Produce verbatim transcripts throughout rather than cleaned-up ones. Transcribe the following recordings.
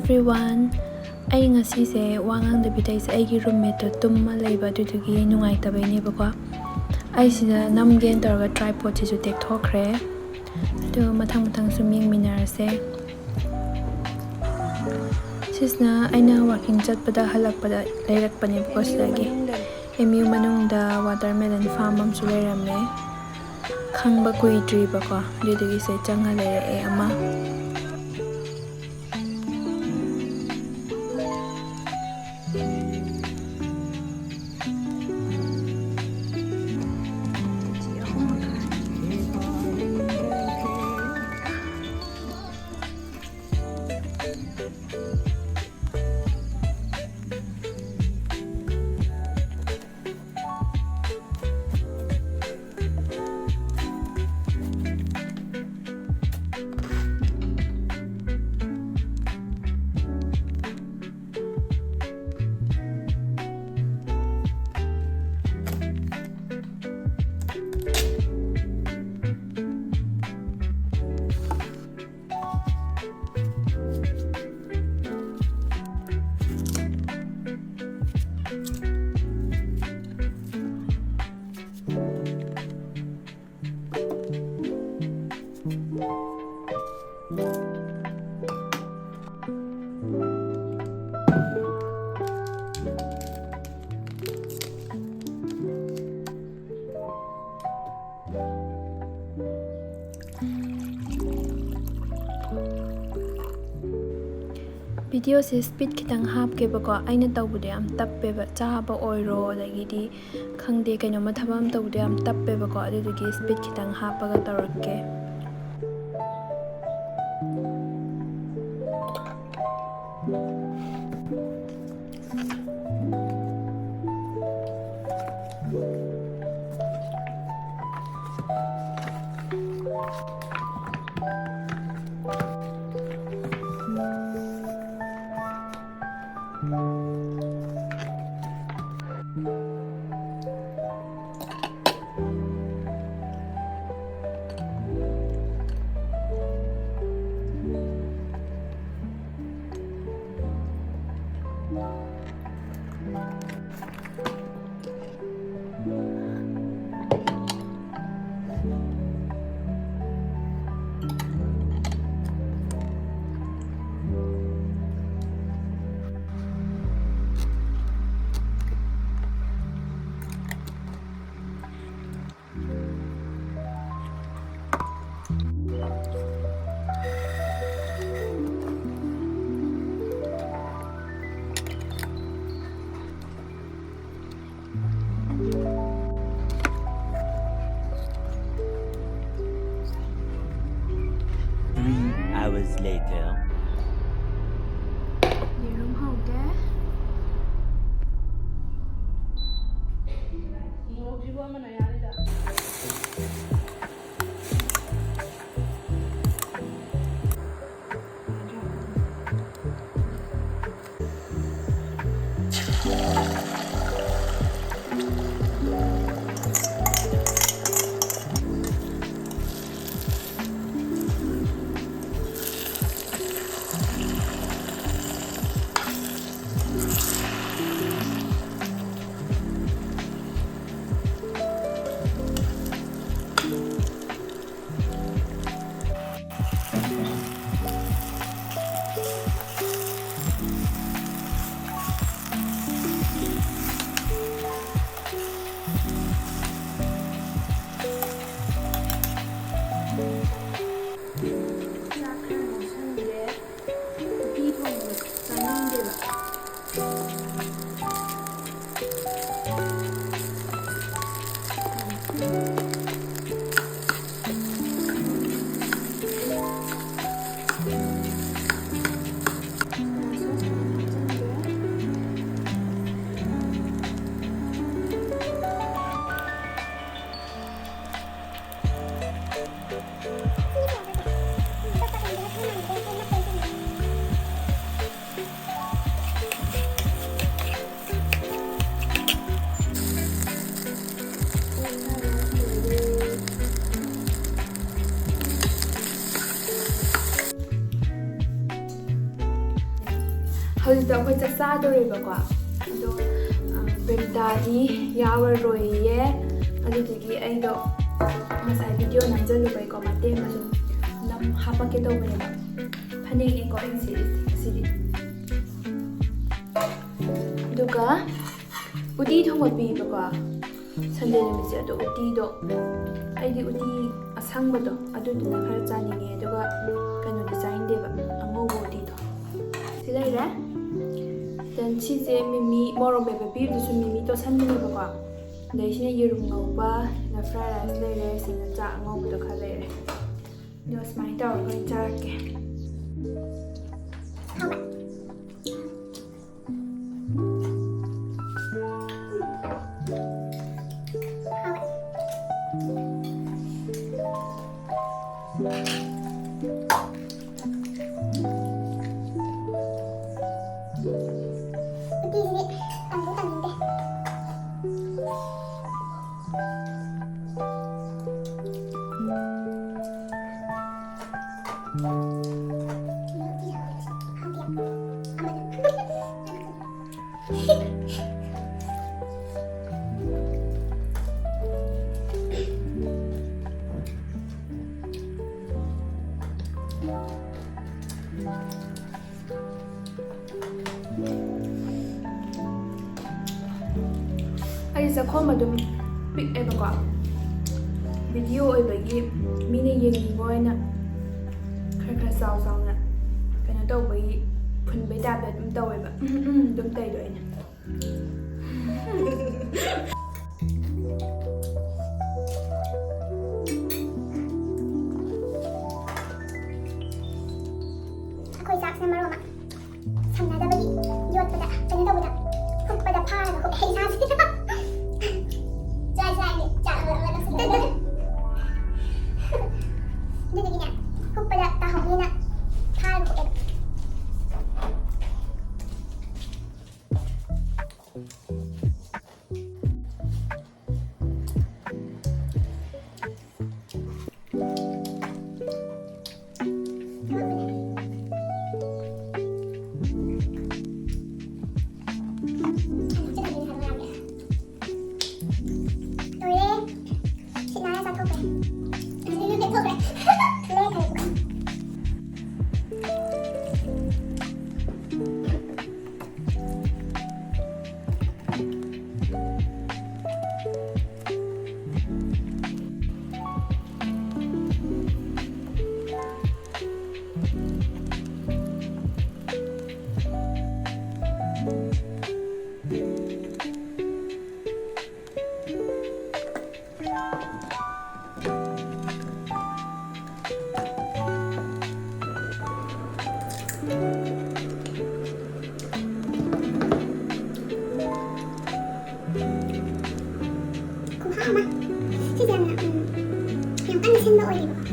Everyone, ꯑꯩ ꯉꯁꯤꯁꯦ ꯋꯥ ꯉꯥꯡꯗꯕꯤꯗ ꯑꯩꯁꯦ ꯑꯩꯒꯤ ꯔꯨꯝꯃꯦꯠꯇꯣ ꯇꯨꯝꯃ ꯂꯩꯕ, ꯑꯗꯨꯗꯨꯒꯤ ꯅꯨꯡꯉꯥꯏꯇꯕꯩꯅꯦꯕꯀꯣ꯫ ꯑꯩꯁꯤꯗ ꯅꯝꯒꯦꯅ ꯇꯧꯔꯒ ꯇ꯭ꯔꯥꯏꯄꯣꯠꯁꯤꯁꯨ ꯇꯦꯛꯊꯣꯛꯈ꯭ꯔꯦ꯫ ꯑꯗꯨꯒ ꯃꯊꯪ ꯃꯊꯪ ꯁꯨꯝ ꯌꯦꯡꯃꯤꯟꯅꯔꯁꯦ꯫ ꯁꯤꯁꯤꯅ ꯑꯩꯅ ꯋꯥꯀꯤꯡ ꯆꯠꯄꯗ ꯍꯜꯂꯛꯄꯗ ꯂꯩꯔꯛꯄꯅꯦꯕꯀꯣ꯫ ꯁꯤꯗꯒꯤ ꯑꯦꯝ ꯌꯨ ꯃꯅꯨꯡꯗ ꯋꯥꯇꯔꯃꯦꯂꯟ ꯐꯥꯔꯝ ꯑꯃꯁꯨ ꯂꯩꯔꯝꯃꯦ꯫ ꯈꯪꯕ ꯀꯨꯏꯗ꯭ꯔꯤꯕꯀꯣ, ꯑꯗꯨꯗꯨꯒꯤ ꯁꯤꯗ ꯆꯪꯉ ꯂꯩꯔꯛꯑꯦ ꯑꯃ꯫ ꯚꯤꯗꯤꯑꯣꯁꯦ ꯁ꯭ꯄꯤꯠ ꯈꯤꯇꯪ ꯍꯥꯞꯀꯦꯕꯀꯣ꯫ ꯑꯩꯅ ꯇꯧꯕꯗꯣ ꯌꯥꯝ ꯇꯞꯄꯦꯕ, ꯆꯥꯕ ꯑꯣꯏꯔꯣ, ꯑꯗꯒꯤꯗꯤ ꯈꯪꯗꯦ, ꯀꯩꯅꯣꯝꯃ ꯊꯕꯛ ꯑꯃ ꯇꯧꯕꯗꯣ ꯌꯥꯝ ꯇꯞꯄꯦꯕꯀꯣ꯫ ꯑꯗꯨꯗꯨꯒꯤ ꯁ꯭ꯄꯤꯠ ꯈꯤꯇꯪ ꯍꯥꯞꯄꯒ ꯇꯧꯔꯛꯀꯦ꯫ Later. ꯌꯦꯔꯨꯝ ꯍꯧꯒꯦ꯫ ꯆꯥꯛ ꯈꯔ ꯉꯧꯁꯟꯒꯦ꯫ ꯎꯇꯤ ꯊꯣꯡꯕ ꯆꯥꯅꯤꯡꯗꯦꯕ꯫ ꯍꯧꯖꯤꯛꯇ ꯑꯩꯈꯣꯏ ꯆꯥꯛ ꯆꯥꯗꯣꯔꯦꯕꯀꯣ꯫ ꯑꯗꯣ, ꯑ, ꯕ꯭ꯔꯤꯇꯥꯗꯤ ꯌꯥꯎꯔꯔꯣꯏꯌꯦ꯫ ꯑꯗꯨꯗꯨꯒꯤ ꯑꯩꯗꯣ ꯉꯁꯥꯏ ꯚꯤꯗꯤꯑꯣ ꯅꯝꯖꯜꯂꯨꯕꯩꯀꯣ, ꯃꯇꯦꯛ ꯑꯃ ꯁꯨꯝ ꯅꯝ ꯍꯥꯄꯛꯀꯦ ꯇꯧꯕꯅꯦꯕ꯫ ꯐꯅꯦꯛꯅꯦꯀꯣ ꯑꯩꯅ ꯁꯦꯠꯂꯤꯁꯦ ꯉꯁꯤꯗꯤ꯫ ꯑꯗꯨꯒ ꯎꯇꯤ ꯊꯣꯡꯕ ꯄꯤꯕꯀꯣ ꯁꯟꯗꯦ ꯅꯨꯃꯤꯠꯁꯦ꯫ ꯑꯗꯣ ꯎꯇꯤꯗꯣ, ꯑꯩꯗꯤ ꯎꯇꯤ ꯑꯁꯪꯕꯗꯣ ꯑꯗꯨꯗꯨꯅ ꯈꯔ ꯆꯥꯅꯤꯡꯉꯦ꯫ ꯑꯗꯨꯒ ꯀꯩꯅꯣꯗꯤ ꯆꯥꯅꯤꯡꯗꯦꯕ, ꯑꯉꯧꯕ ꯎꯇꯤꯗꯣ꯫ ꯁꯤ ꯂꯩꯔꯦ꯫ Then ꯁꯤꯁꯦ ꯃꯤꯃꯤ, ꯃꯣꯔꯣꯛ ꯃꯦꯠꯄ ꯄꯤꯕꯗꯨꯁꯨ ꯃꯤꯃꯤ ꯇꯣꯠꯁꯟꯕꯅꯦꯕꯀꯣ꯫ ꯑꯗꯩ ꯁꯤꯅ ꯌꯦꯔꯨꯝ ꯉꯧꯕ, ꯁꯤꯅ fried rice ꯂꯩꯔꯦ, ꯁꯤꯅ ꯆꯥꯛ ꯑꯉꯧꯕꯗꯣ ꯈꯔ ꯂꯩꯔꯦ꯫ ꯑꯗꯣ ꯁꯨꯃꯥꯏꯅ ꯇꯧꯔꯒ ꯑꯣꯏꯅ ꯆꯥꯔꯛꯀꯦ꯫ ꯍꯥꯎꯕ꯭ꯔꯥ? ꯍꯥꯎꯋꯦ꯫ ꯎꯇꯤꯁꯤꯗꯤ ꯇꯪꯕꯨ ꯇꯪꯅꯤꯡꯗꯦ꯫ ꯑꯩ ꯆꯥꯛꯈꯣꯝ ꯑꯗꯨꯝ ꯄꯤꯛꯑꯦꯕꯀꯣ, ꯚꯤꯗꯤꯑꯣ ꯑꯣꯏꯕꯒꯤ ꯃꯤꯅ ꯌꯦꯡꯅꯤꯡꯕ ꯑꯣꯏꯅ ꯈꯔ ꯈꯔ ꯆꯥꯎ ꯆꯥꯎꯅ ꯀꯩꯅꯣ ꯇꯧꯕꯒꯤ, ꯐꯨꯟꯕꯩ ꯇꯥꯏꯞꯇ ꯑꯗꯨꯝ ꯇꯧꯋꯦꯕ꯫ ꯎꯝ, ꯎꯝ, ꯑꯗꯨꯝ ꯇꯧꯔꯤꯗꯣ ꯑꯩꯅ꯫ ꯑꯩꯈꯣꯏ ꯆꯥꯛꯁꯤꯅ ꯃꯔꯣꯜ ꯑꯃ ꯁꯝꯅꯗꯕꯒꯤ ꯌꯣꯠꯄꯗ, ꯀꯩꯅꯣ ꯇꯧꯕꯗ, ꯍꯨꯛꯄꯗ ꯐꯥꯔꯒ ꯍꯨꯛꯑꯦ ꯏꯁꯥꯁꯤꯗ꯫ ꯆꯥꯏ ꯆꯥꯏꯅꯦ, ꯆꯥꯛ ꯑꯃ ꯑꯃ ꯅꯞꯁꯤꯜꯂꯒ꯫ ꯑꯗꯨꯗꯨꯒꯤꯅꯦ, ꯍꯨꯛꯄꯗ ꯇꯥꯍꯧꯅꯤꯅ ꯐꯥꯔꯒ ꯍꯨꯛꯑꯦꯕ꯫ ꯂꯣꯏꯔꯦ꯫ ꯁꯤꯠ ꯅꯥꯟꯅ ꯆꯥꯊꯣꯛꯈ꯭ꯔꯦ꯫ ꯑꯗꯨꯗꯤ ꯅꯪ ꯇꯦꯛꯊꯣꯛꯈ꯭ꯔꯦ꯫ ꯂꯣꯏꯔꯦ, ꯐꯔꯦ꯫ ꯌꯥꯝꯅ, ꯎꯝ, ꯌꯥꯝ ꯀꯟꯅ ꯁꯤꯟꯕ ꯑꯣꯏꯗꯦꯕꯀꯣ꯫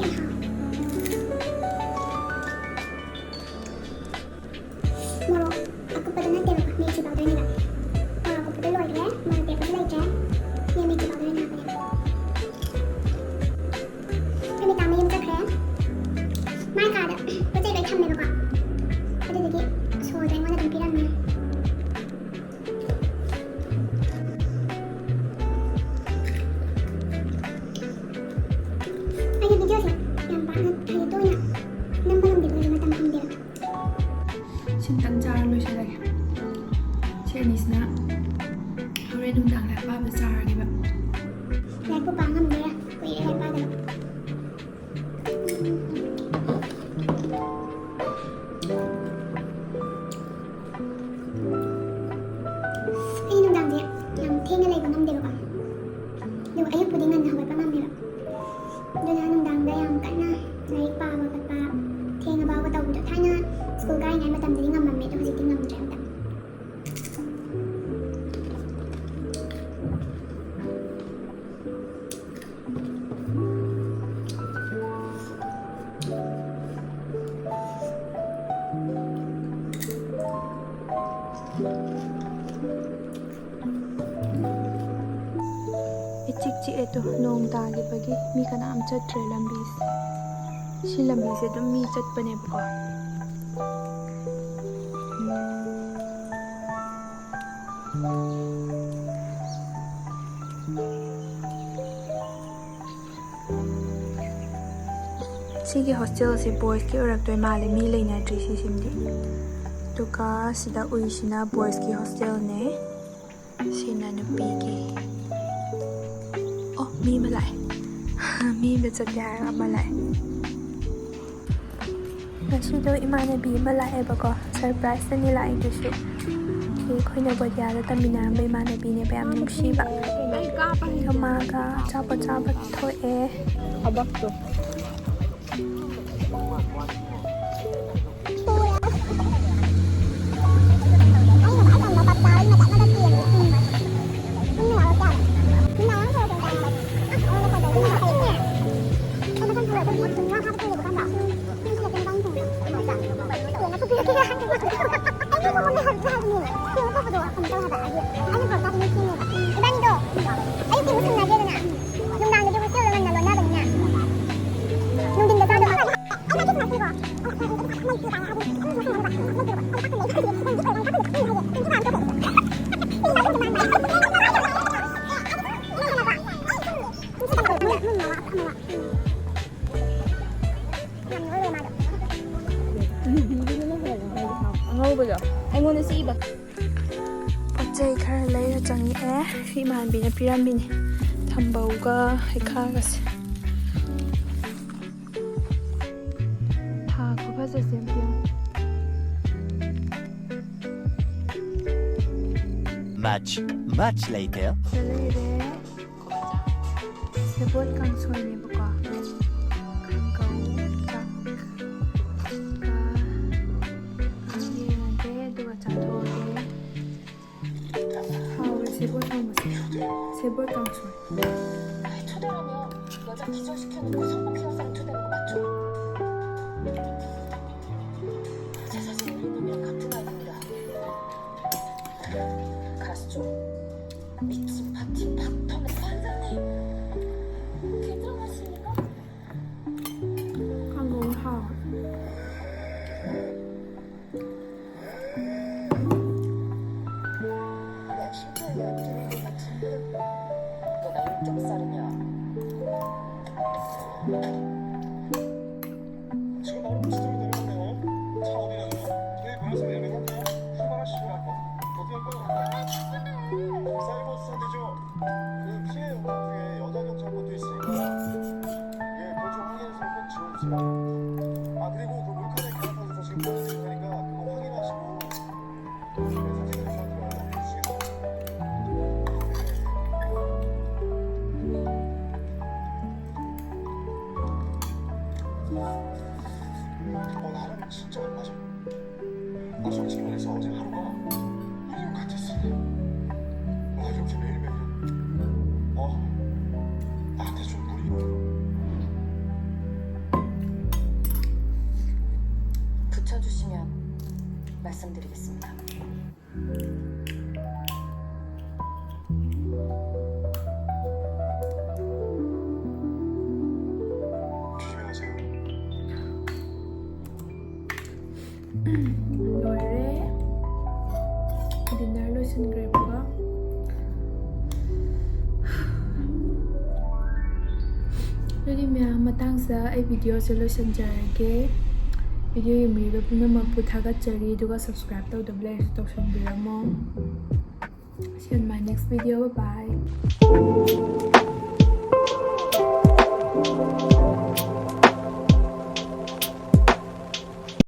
ꯌꯥꯝ ꯍꯥꯎꯋꯦ꯫ ꯃꯣꯔꯣꯛ ꯑꯀꯨꯞꯄꯗꯣ ꯅꯠꯇꯦꯕꯀꯣ, ꯃꯤꯔꯆꯤ ꯄꯥꯎꯗꯔꯅꯦꯕ꯫ ꯃꯣꯔꯣꯛ ꯑꯀꯨꯞꯄꯗꯣ ꯂꯣꯏꯈ꯭ꯔꯦ, ꯃꯣꯔꯣꯛ ꯑꯇꯦꯛꯄꯁꯨ ꯂꯩꯇ꯭ꯔꯦ꯫ ꯁꯤ ꯃꯤꯔꯆꯤ ꯄꯥꯎꯗꯔ ꯑꯣꯏꯅ ꯍꯥꯞꯄꯅꯦꯕ꯫ ꯑꯩꯈꯣꯏ ꯃꯤꯇꯥ ꯃꯌꯨꯝ ꯆꯠꯈ꯭ꯔꯦ꯫ ꯃꯥꯏ ꯀꯥꯗ ꯄꯣꯠ ꯆꯩ ꯂꯣꯏ ꯊꯝꯃꯦꯕꯀꯣ꯫ ꯑꯗꯨꯗꯨꯒꯤ ꯁꯣꯗꯣ ꯑꯩꯉꯣꯟꯗ ꯑꯗꯨꯝ ꯄꯤꯔꯝꯃꯦ꯫ ꯑꯩꯒꯤ ꯚꯤꯗꯤꯑꯣꯁꯦ ꯌꯥꯝ ꯄꯥꯛꯅ ꯍꯥꯏꯗꯤ ꯇꯣꯏꯅ ꯅꯝꯕ ꯉꯝꯗꯦꯕ, ꯍꯥꯏꯗꯤ ꯃꯇꯝ ꯐꯪꯗꯦꯕ꯫ ꯁꯤꯟꯇꯪ ꯆꯥꯔ ꯂꯣꯏꯁꯤꯜꯂꯒꯦ꯫ ꯁꯤ ꯑꯅꯤꯁꯤꯅ ꯍꯣꯔꯦꯟ ꯅꯨꯡꯗꯥꯡ ꯂꯥꯏꯔꯤꯛ ꯄꯥꯕꯗ ꯆꯥꯔꯒꯦꯕ꯫ ꯂꯥꯏꯔꯤꯛꯄꯨ ꯄꯥ ꯉꯝꯗꯦ, ꯀꯨꯏꯔꯦ ꯂꯥꯏꯔꯤꯛ ꯄꯥꯗꯕ꯫ ꯑꯩ ꯅꯨꯡꯗꯥꯡꯁꯦ ꯌꯥꯝ ꯊꯦꯡꯅ ꯂꯩꯕ ꯉꯝꯗꯦꯕꯀꯣ, ꯑꯗꯨꯒ ꯑꯌꯨꯛꯄꯨꯗꯤ ꯉꯟꯅ ꯍꯧꯒꯠꯄ ꯉꯝꯃꯦꯕ꯫ ꯑꯗꯨꯅ ꯅꯨꯡꯗꯥꯡꯗ ꯌꯥꯝ ꯀꯟꯅ ꯂꯥꯏꯔꯤꯛ ꯄꯥꯕ ꯈꯣꯠꯄ, ꯊꯦꯡꯉ ꯐꯥꯎꯕ ꯇꯧꯕꯗꯣ ꯊꯥꯏꯅ ꯁ꯭ꯀꯨꯜ ꯀꯥꯔꯤꯉꯩ ꯃꯇꯝꯗꯗꯤ ꯉꯝꯃꯝꯃꯦ, ꯑꯗꯣ ꯍꯧꯖꯤꯛꯇꯤ ꯉꯝꯗ꯭ꯔꯦ ꯑꯝꯇ꯫ ꯏꯆꯤꯛ ꯆꯤꯛꯑꯦ ꯇꯨ, ꯅꯣꯡ ꯇꯥꯈꯤꯕꯒꯤ ꯃꯤ ꯀꯅꯥꯝ ꯆꯠꯇ꯭ꯔꯦ ꯂꯝꯕꯤꯁꯦ꯫ ꯁꯤ ꯂꯝꯕꯤꯁꯦ ꯑꯗꯨꯝ ꯃꯤ ꯆꯠꯄꯅꯦꯕꯀꯣ꯫ ꯁꯤꯒꯤ ꯍꯣꯁꯇꯦꯜꯁꯦ ꯕꯣꯏꯁꯀꯤ ꯑꯣꯏꯔꯛꯇꯣꯏ ꯃꯥꯜꯂꯦ, ꯃꯤ ꯂꯩꯅꯗ꯭ꯔꯤ ꯁꯤꯁꯤꯃꯗꯤ꯫ ꯑꯗꯨꯒ ꯁꯤꯗ ꯎꯏꯁꯤꯅ ꯕꯣꯏꯁꯀꯤ ꯍꯣꯁꯇꯦꯜꯅꯦ, ꯁꯤꯅ ꯅꯨꯄꯤꯒꯤ꯫ ꯑꯣ, ꯃꯤ ꯑꯃ ꯂꯥꯛꯑꯦ꯫ ꯃꯤ ꯑꯃ ꯆꯠꯀꯦ ꯍꯥꯏꯔꯒ ꯑꯃ ꯂꯥꯛꯑꯦ꯫ ꯉꯁꯤꯗꯣ ꯏꯃꯥꯟꯅꯕꯤ ꯑꯃ ꯂꯥꯛꯑꯦꯕꯀꯣ, ꯁꯔꯄ꯭ꯔꯥꯏꯖꯇꯅꯤ ꯂꯥꯛꯏꯗꯨꯁꯨ꯫ ꯁꯤ ꯑꯩꯈꯣꯏꯅ ꯕꯣꯗꯤꯌꯥꯗ ꯇꯝꯃꯤꯟꯅꯔꯝꯕ ꯏꯃꯥꯟꯅꯕꯤꯅꯦꯕ, ꯌꯥꯝ ꯅꯨꯡꯁꯤꯕ꯫ ꯑꯗꯣ ꯃꯥꯒ ꯑꯆꯥꯄꯣꯠ ꯆꯥꯕ ꯊꯣꯛꯑꯦ꯫ ꯊꯕꯛꯇꯣ꯫ ꯑꯉꯧꯕꯗꯣ ꯑꯩꯉꯣꯟꯗ ꯁꯤ ꯏꯕ꯫ ꯄꯣꯠ ꯆꯩ ꯈꯔ ꯂꯩꯔ ꯆꯪꯉꯛꯑꯦ꯫ ꯁꯤ ꯏꯃꯥꯟꯕꯤꯅ ꯄꯤꯔꯝꯃꯤꯅꯤ, ꯊꯝꯕꯧꯒ ꯍꯩꯈꯥꯒꯁꯦ꯫ ꯊꯥ ꯈꯨꯐꯖꯁꯦ ꯑꯝꯇ ꯌꯦꯡꯉꯨ꯫ Much, much later. ꯁꯤꯗ ꯂꯩꯔꯦ꯫ ꯁꯦꯕꯣꯠ ꯀꯥꯡꯁꯣꯏꯅꯦꯕꯀꯣ꯫ ꯀꯥꯡꯒꯧ, ꯆꯥꯛ, ꯌꯦꯡꯉꯒꯦ ꯑꯗꯨꯒ ꯆꯥꯊꯣꯛꯑꯒꯦ꯫ ꯍꯥꯎꯔꯦ ꯁꯦꯕꯣꯠ ꯊꯣꯡꯕꯁꯦ꯫ ꯁꯦꯕꯣꯠ ꯀꯥꯡꯁꯣꯏ꯫ 초대라면 여자 기절시켜놓고 성폭행 사람 초대하는 거 맞죠? 제 사진 올린 놈이랑 같은 아이입니다. 가시죠. 미친 파티 막 터는 반장님. 괜찮으십니까? 아, 너무 하워. 나 심장이 안 뛰는 것 같은데. 너 나 인격 살이냐? 지금 바로 부스터로 내려가네요. 자, 어디라고요? 저희 변호사 연락할게요. 출발하시죠. 어떻게 할 거예요? 사이버 수사대죠. 그 피해 영상 중에 여자 경찰 것도 있으니까. 예, 그거 좀 확인해서 꼭 지워주세요. 아, 그리고 그 몰카의 계약서도 저 지금 보내드릴 테니까 그거 확인하시고. 네, 선생님이 저한테 연락 주시겠어요? 어, 나는 진짜 안 맞아. 나 솔직히 말해서 어제 하루가 이ým 같았어. 와, 이렇게 매일매일. 어, 나한테 좀 무리. 붙여주시면 말씀드리겠습니다. 조심히 가세요. ꯂꯣꯏꯔꯦ꯫ ꯗꯤꯟꯅꯔ ꯂꯣꯏꯁꯤꯟꯈ꯭ꯔꯦꯕꯀꯣ꯫ ꯃꯇꯥꯡꯁꯤꯗ ꯑꯩ videoꯁꯦ ꯂꯣꯏꯁꯤꯟꯖꯔꯒꯦ꯫ Video ꯌꯦꯡꯕꯤꯔꯤꯕ ꯄꯨꯝꯅꯃꯛꯄꯨ ꯊꯥꯒꯠꯆꯔꯤ, ꯑꯗꯨꯒ subscribe ꯇꯧꯗꯕ ꯂꯩꯔꯁꯨ ꯇꯧꯁꯟꯕꯤꯔꯝꯃꯣ꯫ See you in my next video. Bye bye.